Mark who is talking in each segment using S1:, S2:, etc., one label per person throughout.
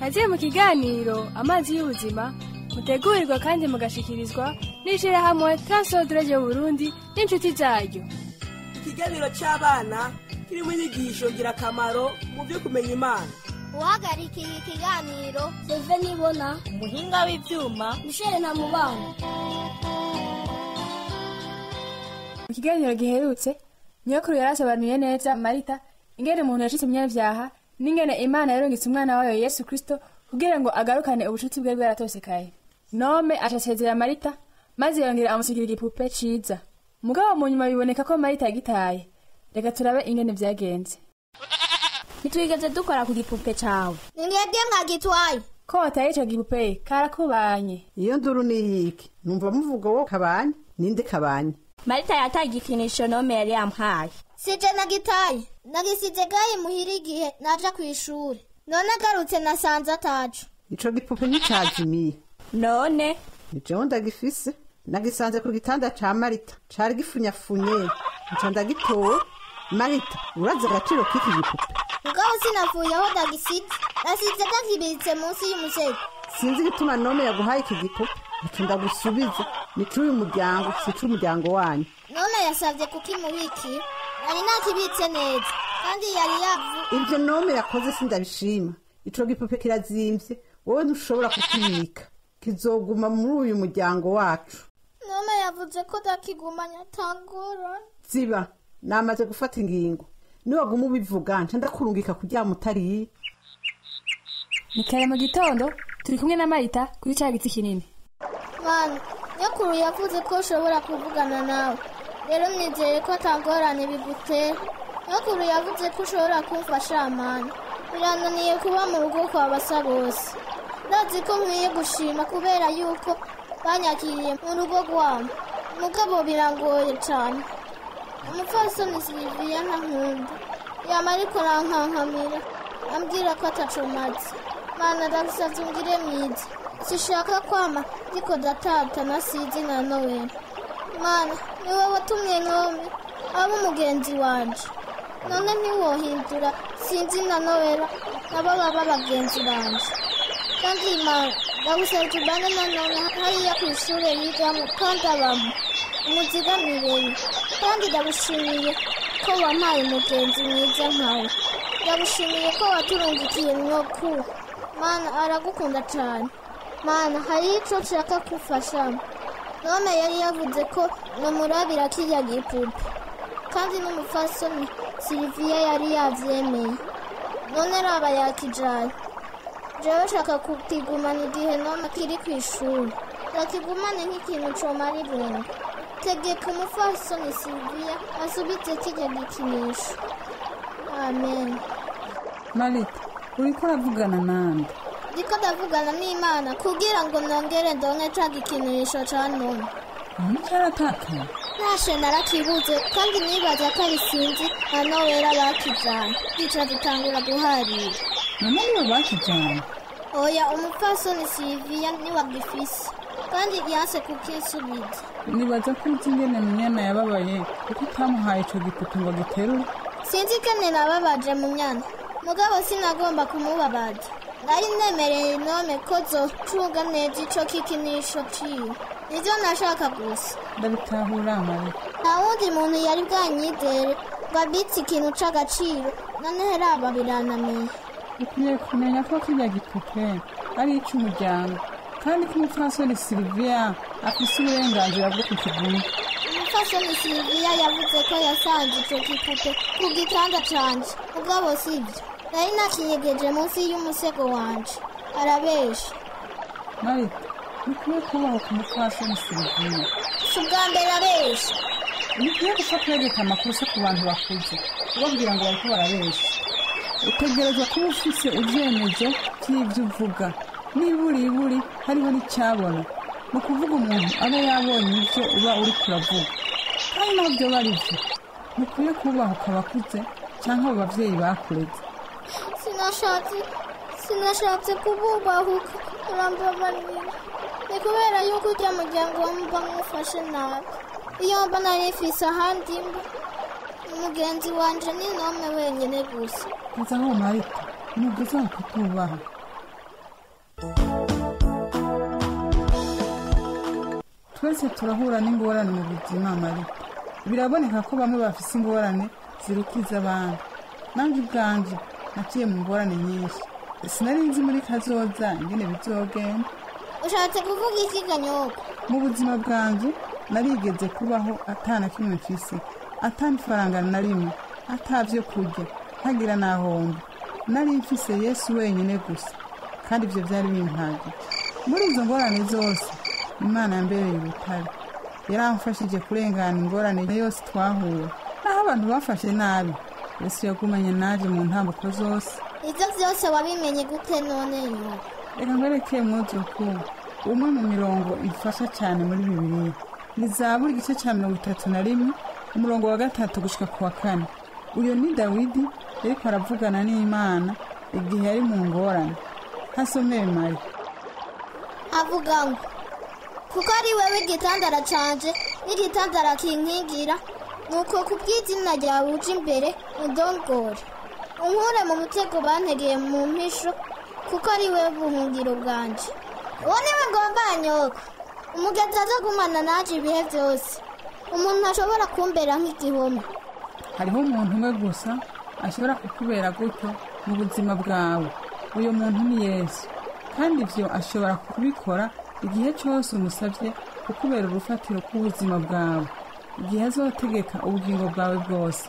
S1: Kaze mu kiganiro Amazi y'Ubuzima, mutegurirwa kandi mugashikirizwa n'ishirahamwe Transworld Radio Burundi n'inshuti zaryo.
S2: Ikiganiro cy'abana kirimo inyigisho ngirakamaro mu byo kumenya Imana.
S3: Uhagarikiye ikiganiro, Seve Nibona.
S4: Umuhinga w'ivyuma,
S3: Michel Ntamubana.
S1: Mu kiganiro giherutse, nyokuru yarasobanuye neza Marita ingene umuntu yashitse umunyabyaha n'ingene Imana yarungitse umwana wayo Yesu Kristo kugira ngo agarukane ubucuti bwe bwaratosekaye. Nome acasezera Marita, maze yongera amusigira igipupe ciza. Mugabo mu nyuma biboneka ko Marita yagitaye. Reka turabe ingene vyagenze.
S4: Ntitwigeze dukora ku gipupe cawe.
S3: Ni mwebwe mwagitwaye.
S1: Ko wataye ico gipupe, karakubanye.
S5: Iyo nduru ni iyiki? Numva muvuga wo kabanye, ninde kabanye?
S4: Marita yataye igikinisho Nome yari yamuhaye.
S3: Sije nagitaye, nagisize gayi muhira igihe naja kw'ishure. None agarutse nasanze ataco.
S5: Ico gipupe nticazimiye.
S4: None?
S5: Ni jewe ndagifise. Nagisanze ku gitanda ca Marita, cari gifunyafunye. Nca ndagitora. Marita, urazi agaciro k'iki gipupe?
S3: Mugabo sinavuye aho ndagisize, nasize ndakibitse munsi y'umusego.
S5: Sinzi igituma Nome yaguhaye iki gipupe. Nca ndagusubiza. Ni c'uyu muryango, si c'umuryango wanyu.
S3: Nome yasavye kukimubikira, nari nakibitse neza kandi yari yavu.
S5: Ivyo Nome yakoze sindabishima. Ico gipupe kirazimvye, wowe ntushobora kukibika. Kizoguma muri uyu muryango wacu.
S3: Nome yavuze ko ndakigumanya atangorane.
S5: Ziba, namaze gufata ingingo. Niwaguma ubivuga nca ndakurungika kuryama utariye.
S1: Ni kare mu gitondo, turi kumwe na Marita kuri ca giti kinini.
S3: Mana, nyokuru yavuze ko ushobora kuvugana nawe, rero nizeye ko atangorane bigutera. Nyokuru yavuze ko ushobora kumfasha. Mana, birananiye kuba mu rugo kwa Basabose. Ndazi ko nkwiye gushima kubera yuko banyakiriye mu rugo rwabo, mugabo birangoye cane. Umupfasoni Siliviya ntankunda, yama ariko arankankamira, ambwira ko ataco maze. Mana, ndagusavye ungire mwiza, sishaka kwama ndiko ndatata nasize na Noweli. Mana, niwe watumye Nome aba umugenzi wanje, none ntiwohindura Sinzi na Nowela nabo baba bagenzi banje. Kandi Mana, ndagusavye ubane na Nome hariya kw'ishure yigamwo kandi abamwo, umuzigamireyo. Kandi ndagushimiye ko wampaye umugenzi mwiza nkawe. Ndagushimiye ko waturungikiye nyokuru. Mana aragukunda cane. Mana, hari ico nshaka kufashamo. Nome yari yavuze ko nomurabira kirya gipupe, kandi n'umupfasoni Siliviya yari yavyemeye. None raba yakijaye. Jewe nshaka kukigumana igihe Nome kiri kw'ishure, ndakigumane nk'ikintu comara irungu. Tegeka umupfasoni Siliviya asubize kirya gikinisho. Amen.
S6: Marita, uriko uravugana nande?
S3: Ndiko ndavugana n'Imana kugira ngo nongere ndonke ca gikinisho ca Nome.
S6: None caratakaye?
S3: Nashe narakibuze, kandi nibaza ko ari Sinzi na Nowela bakijanye. Duca dutangura guharira.
S6: None nibo bakijanye?
S3: Oya, umupfasoni Siliviya niwe agifise, kandi yanse kukinsubiza.
S6: Nibaza ko uzi ingene Munyana yababaye kuko utamuhaye ico gipupe ngo agiterure.
S3: Sinzi ingene nababaje Munyana, mugabo sinagomba kumubabaza. Nari nemereye Nome ko zocunga neza ico kikinisho ciwe, nivyo nashaka gusa.
S6: Ndabitahura, Marita.
S3: Nta wundi muntu yari bwanyizere ngo abitse ikintu c'agaciro, noneho raba birananiye.
S6: Ukwiye kumenya ko kirya gipupe ari ic'umuryango, kandi ko umupfasoni Siliviya afise uburenganzira bwo kukiguma.
S3: Umupfasoni Siliviya yavuze ko yasanze ico gipupe ku gitanda canje, mugabo sivyo. Nari nakinyegeje munsi y'umusego wanje. Arabesha.
S6: Marita, ntukwiye kubaho ku mupfasoni Siliviya.
S3: Si ubwa mbere abesha.
S6: Ntukwiye gupfa kwegeka amakosa ku bantu bakuze, ubabwira ngo bariko barabesha. Utegerezwa kuba ufise ivyemezo vy'ivyo uvuga. Niburiburi hariho n'icyabona, ni ukuvuga umuntu aba yabonye ivyo uba uriko uravuga, kandi naho vyoba ari vyo. Ntukwiye kubahuka abakuze canke abo bavyeyi bakureze.
S3: Sinashatse kububahuka, urambabarira. Ni kubera yuko urya muryango mba mwufashe nabi. Iyo mba nari mfise ahandi mba, umugenzi wanje ni Nome wenyene gusa.
S6: Kaza aho Marita, ntugeze aho kutubaha. Twese turahura n'ingorane mu buzima, Marita. Biraboneka ko bamwe bafise ingorane ziruta iz'abandi. Nanjye ubwanje naciye mu ngorane nyinshi. Sinari nzi muri kazoza ingene bizogenda.
S3: Ushatse kuvuga iki ganyoko?
S6: Mu buzima bwanjye narigeze kubaho atana kimwe mfise, atana ifaranga na rimwe, atavyo kurya, ntagira n'ahomba. Nari mfise Yesu wenyine gusa, kandi ibyo byari bimpagije. Muri izo ngorane zose, Imana yambereye ubutare. Yaramfashije kurengana ingorane yose twahura. Naho abantu bafashe nabi, Yesu yagumanye naje mu ntambuko zose.
S3: Ivyo vyose wabimenye gute none nyoko?
S6: Reka nkwereke mwuzukuru umwe mu mirongo ifasha cyane muri Bibiliya. Ni Zaburi igice cya 31, umurongo wa 3 gushika ku wa 4. Uyu ni Dawidi yariko aravugana n'Imana igihe yari mu ngorane. Hasomeye Mari.
S3: Avuga ngo kuko ari wewe igitandara canje n'igitandara kinkingira, nuko kubw'izina ryawe uje imbere undongore, unkure mu mutego bantegeye mu mpisho, kuko ari wewe buhungiro bwanje. Uwo niwe ngomba nyoko, umugenzi azogumana naje ibihe byose, umuntu ashobora kumbera nk'igihome.
S6: Hariho umuntu umwe gusa ashobora kukubera gutyo mu buzima bwawe. Uyo muntu ni Yesu, kandi ibyo ashobora kubikora igihe cyose umusabye kukubera urufatiro rw'ubuzima bwawe, igihe azotegeka ubugingo bwawe bwose.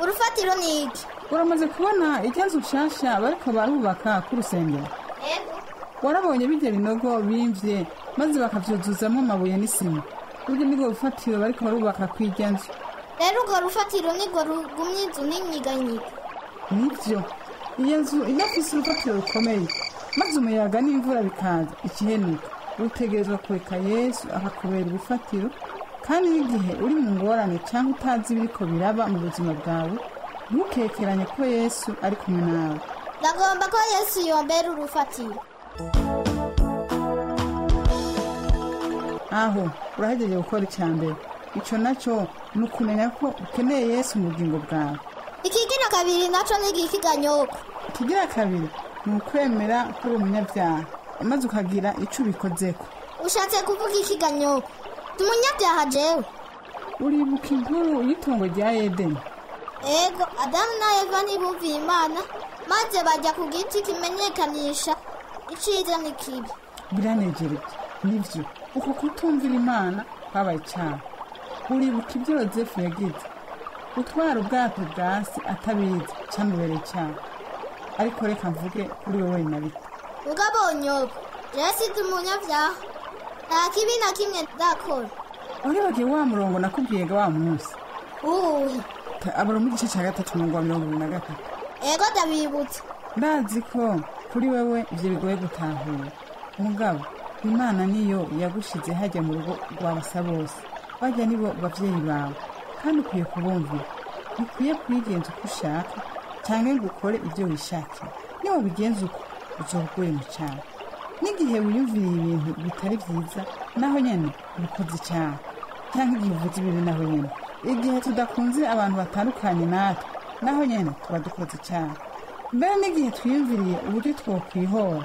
S3: Urufatiro ni iki?
S6: Uramaze kubona ijya nzu nshasha bariko barubaka ku rusengero?
S3: Ego.
S6: Warabonye bijya binogo bimvye maze bakavyuzuzamo amabuye n'isima? Burya nirwo rufatiro bariko barubaka kw'ijya nzu.
S3: Rero urwo rufatiro nirwo rugumya inzu n'inyiganyiga.
S6: Nivyo, iyo nzu inafise urufatiro rukomeye, maze umuyaga n'imvura bikaza ikihenuka. Utegerezwa kureka Yesu akakubera urufatiro, kandi n'igihe uri mu ngorane cyangwa utazi ibiriko biraba mu buzima bwawe, ntukekeranye ko Yesu ari kumwe nawe.
S3: Ndagomba ko Yesu yombera urufatiro.
S6: Aho urahejeje gukora icya mbere. Ico naco ni ukumenya ko ukeneye Yesu mu bugingo bwawe.
S3: Ikigira kabiri naco ni igiki ganyoko?
S6: Ikigira kabiri ni ukwemera ko uri umunyabyaha, maze ukagira ico ubikozeko.
S3: Ushatse kuvuga iki ganyoko? Ndi umunyabyaha jewe?
S6: Uribuka inkuru y'itongo rya Edeni?
S3: Ego, Adamu na Eva ntibumviye Imana, maze bajya ku giti kimenyekanisha iciza n'ikibi.
S6: Biranejereje, nivyo. Uko kutumvira Imana kwabaye icyaha. Uribuka ibyo Yozefu yagize? Gutwara ubwato bwa se atabizi cyamubereye icyaha. Ariko reka mvuge kuri wowe Marita.
S3: Mugabo nyoko, jewe sindi umunyabyaha, nta kibi na kimwe ndakora.
S6: Uribagiwe wa murongo nakubwiye ga wa munsi?
S3: Uwuhe?
S6: Abura mu gice cya 3 umurongo wa 23.
S3: Ego, ndabibutse.
S6: Ndazi ko kuri wewe ivyo bigoye gutahura. Mugabo Imana niyo yagushize hajya mu rugo rwa Basabose. Bajya nibo bavyeyi bawe, kandi ukwiye kubumvira. Ntukwiye kwigenza uko ushaka cyangwa ngo ukore ibyo wishakiye. Niba ubigenza uko, uzoba uguye mu cyaha. N'igihe wiyumviriye ibintu bitari byiza, naho nyene uba ukoze icyaha, cyangwa igihe uvuze ibibi, naho nyene. Igihe tudakunze abantu batandukanye natwe, naho nyene tuba dukoze icyaha. Mbere n'igihe twiyumviriye uburyo twokwihora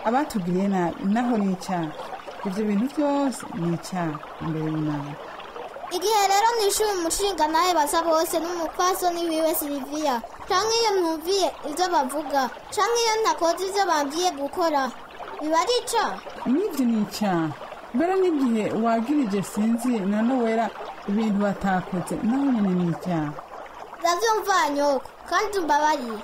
S6: abatugiriye nabi, naho ni icyaha. Ibyo bintu byose ni icyaha imbere y'Imana.
S3: Igihe rero nishuye umushinga nawe Basabose n'umupfasoni wiwe Siliviya, canke iyo ntumviye ivyo bavuga, canke iyo ntakoze ivyo bambwiye gukora, biba ari icaha?
S6: N'ibyo ni icyaha. Mbere n'igihe wagirije Sinzi na Nowera ibintu batakoze, naho nyine ni icyaha.
S3: Ndavyumva nyoko, kandi umbabariye.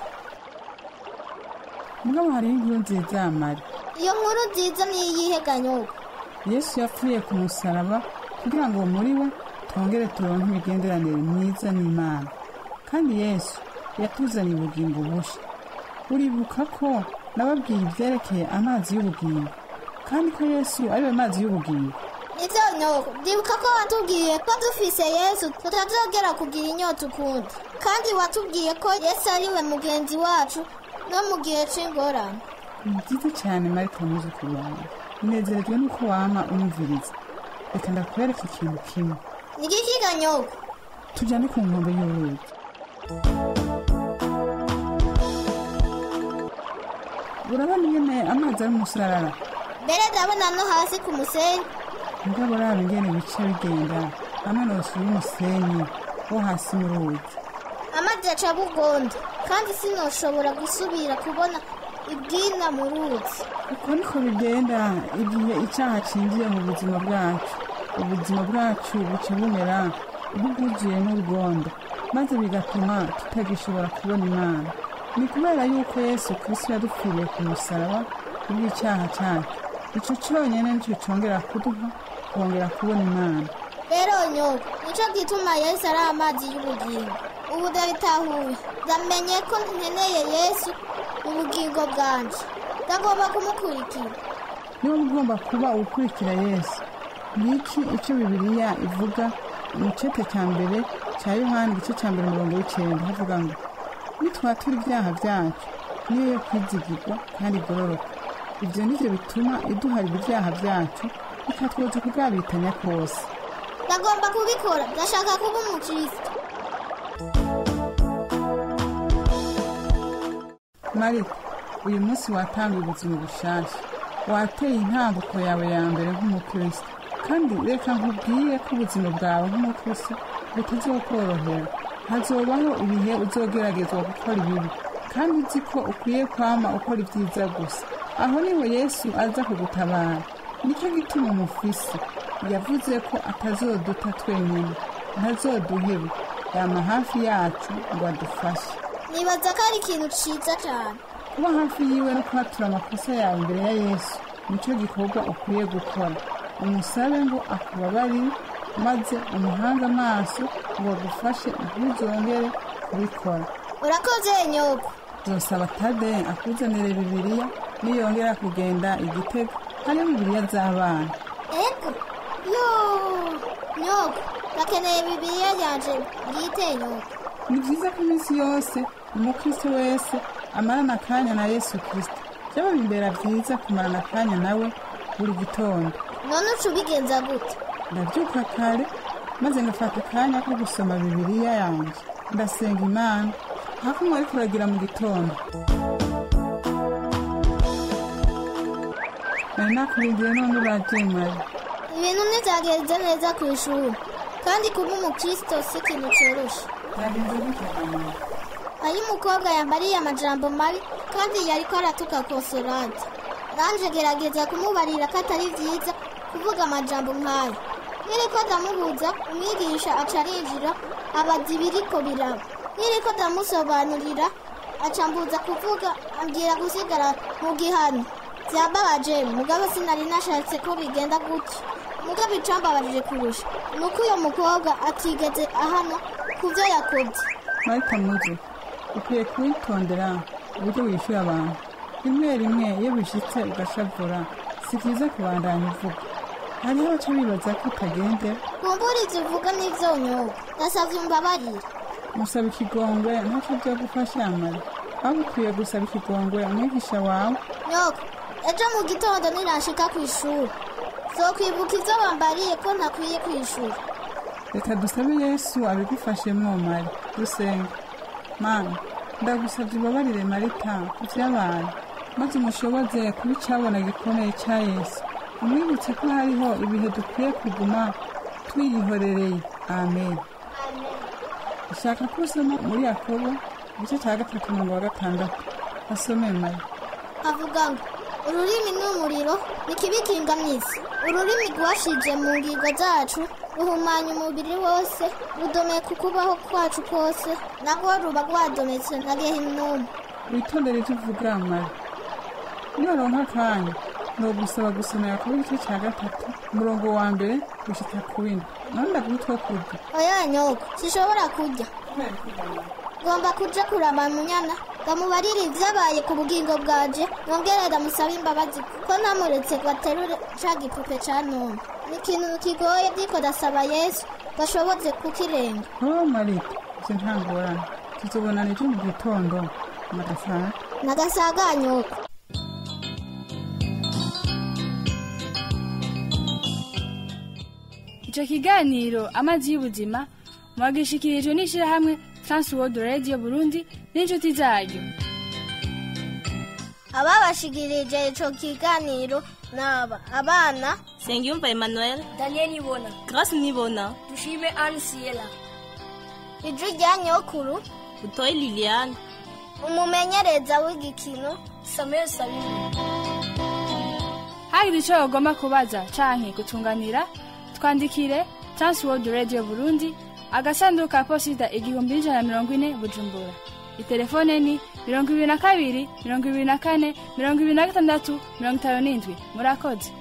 S6: Mugabo hariho inkuru nziza, Mari.
S3: Iyo nkuru nziza ni iyihe ga nyoko?
S6: Yesu yapfuye ku musaraba kugira ngo muri we twongere turonke imigenderanire myiza n'Imana. Kandi Yesu yatuzaniye ubugingo busha. Uribuka ko nababwiye ibyerekeye amazi y'ubugingo, kandi ko Yesu ariwe mazi y'ubugingo?
S3: Nivyo nyoko, ndibuka ko watubwiye ko dufise Yesu tutazogera kugira inyota ukundi, kandi watubwiye ko Yesu ariwe mugenzi wacu no mu gihe c'ingorane.
S6: Ni byiza cyane Marita, mwuzukuru wawe. Nezerejwe nuko wama umviriza. Reka ndakwereka ikintu kimwe.
S3: Ni igiki ga nyoko?
S6: Tujyane ku nkombe y'uruzi. Urabona ingene amazi ari umusarara?
S3: Mbere ndabona no hasi ku musenyi.
S6: Mugabo raba ingene bica bigenda hamwe nosura umusenyi wo hasi mu ruzi.
S3: Amazi aca bugondo kandi sinoshobora gusubira kubona ibwina mu ruzi.
S6: Uko niko bigenda igihe icyaha cinjiye mu buzima bwacu. Ubuzima bwacu buca bumera nk'ubwuzuye n'urwondo, maze bigatuma tutagishobora kubona Imana. Ni kubera yuko Yesu Kristo yadupfiriye ku musaraba kubw'icyaha cyacu. Ico conyene nico congera kuduha kongera kubona Imana.
S3: Rero nyoko, nico gituma Yesu ari amazi y'ubugingo. Ubu ndabitahuye, ndamenye ko nkeneye Yesu mu bugingo bwanje. Ndagomba kumukurikira.
S6: Niba ugomba kuba ukurikira Yesu, ngiki icyo Bibiliya ivuga mu cete cya mbere cya Yohana igice cya mbere umurongo w'icenda, havuga ngo nitwatura ibyaha byacu niyo yo kwizigirwa kandi igororoka. Ibyo nivyo bituma iduharira ibyaha byacu ikatwoza ukugabitanya kose.
S3: Ndagomba kubikora, ndashaka kuba umukristo.
S6: Marita, uyu munsi watanguye ubuzima bushasha, wateye intambuko yawe ya mbere nk'umukristo. Kandi reka nkubwire ko ubuzima bwawe nk'umukristo butazokorohera. Hazobaho ibihe uzogeragezwa gukora ibibi, kandi uzi ko ukwiye kwama ukora ibyiza gusa. Aho niho Yesu aza kugutabara. Nicyo gituma umufisi yavuze ko atazoduta twenyine, ntazoduheba, yama hafi yacu ngo adufashe.
S3: Nibaza ko ari ikintu ciza cane.
S6: Kuba hafi yiwe no kwatura amakosa yawe imbere ya Yesu nicyo gikorwa ukwiye gukora. Umusabe ngo akubabarire, maze umuhange amaso ngo agufashe ntuzongere kubikora.
S3: Urakoze nyoko.
S6: Zosaba Tade akuzanire Bibiliya niyongera kugenda igitego, hariho Bibiliya z'abana.
S3: Ego yo nyoko, ndakeneye Bibiliya yanje bwite nyoko.
S6: Ni byiza ko iminsi yose umukristo wese amarana akanya na Yesu Kristo. Byaba bimbera byiza kumarana akanya nawe buri gitondo.
S3: None uca ubigenza gute?
S6: Ndabyuka kare maze ngafata akanya ko gusoma Bibiliya yanjye, ndasenga Imana hafi mwari kuragira mu gitondo. Nari nakurindiye none uraje Mari.
S3: Ibintu ntibyagenze neza ku ishuri, kandi kuba umukristo si ikintu coroshe.
S6: Byagenze gute Mari?
S3: Hari umukobwa yambariye amajambo mabi kandi yariko aratuka Konsolante. Nanje gerageza kumubarira ko atari vyiza kuvuga amajambo nk'ayo. Niriko ndamubuza, umwigisha aca arinjira abaza ibiriko biraba. Niriko ndamusobanurira aca ambuza kuvuga, ambwira gusigara mu gihano. Vyambabaje, mugabo sinari nashatse ko bigenda gutyo. Mugabo icambabajije kurusha ni uko uyo mukobwa atigeze ahanwa ku vyo yakoze.
S6: Marita muzo, ukwiye kuwitondera uburyo wishyura abantu. Rimwe rimwe iyo bishitse ugashavura, si byiza kubandanya uvuga. Hariho abaca bibaza ko utagendera.
S3: Kumbura ivyo uvuga n'ivyo nyoko, ndasavye umbabarire.
S6: Musaba ikigongwe ntacyo byo gufasha Mari. Ahubwo ukwiye gusaba ikigongwe umwigisha wawe.
S3: Nyoko, ejo mu gitondo nirashika kw'ishuri zokwibuka ivyo bambariye ko ntakwiye kw'ishuri.
S6: Reka dusabe Yesu abigufashemwo Mari. Dusenga. Mana, ndagusabye ubabarire Marita ku vyabaye, maze umushoboze kuba icabona gikomeye ca Yesu. Umwibutse ko hariho ibihe dukwiye kuguma twiyihorereye. Amen. Ushaka ko usoma muri Yakobo igice cya 3 umurongo wa 6. Asome Mari.
S3: Avuga ngo ururimi ni umuriro, ni kibikinganizi. Ururimi rwashije mu ngingo zacu ruhumanya umubiri wose, rudomeka ukubaho kwacu kose, narwo ruba rwadometse na gehinomu.
S6: Witondere ivyo uvuga Mari. Niwaronka akanya, nogusaba gusoma Yakobo igice cya 3 umurongo wa 1 gushika ku 7. None ndaguha utwo kurya.
S3: Oya nyoko, sinshobora kurya. Ngomba kuja kuraba Munyana ndamubarire ivyabaye ku bugingo bwanje, nongere ndamusabe imbabazi ko ntamuretse ngo aterure ca gipupe ca none. Ni ikintu kigoye, ndiko ndasaba Yesu gashobotse kukirenga.
S6: Oh Marita, ivyo nta ngorane. Tuzobonana ejo mu gitondo. Nagasaga.
S3: Nagasaga nyoko.
S1: Ico kiganiro amazi y'ubuzima mwagishikirijwe n'ishirahamwe Trans World Radio Burundi n'inshuti zaryo.
S3: Ababashikirije ico kiganiro Naba abana
S4: Sengiyumva Emmanuel,
S7: Daniel Nibona,
S4: Grace Nibona,
S7: Dushime Anne Siela,
S3: Ijwi rya nyokuru,
S4: Butoyi Liliane,
S3: umumenyereza w'igikino
S7: Samuel Sabine.
S1: Hagize ico wogomba kubaza canke gutunganira, twandikire Transworld Radio Burundi, agasanduku ka posita 1140, Bujumbura. Itelefone ni 22 24 26 57. Murakoze.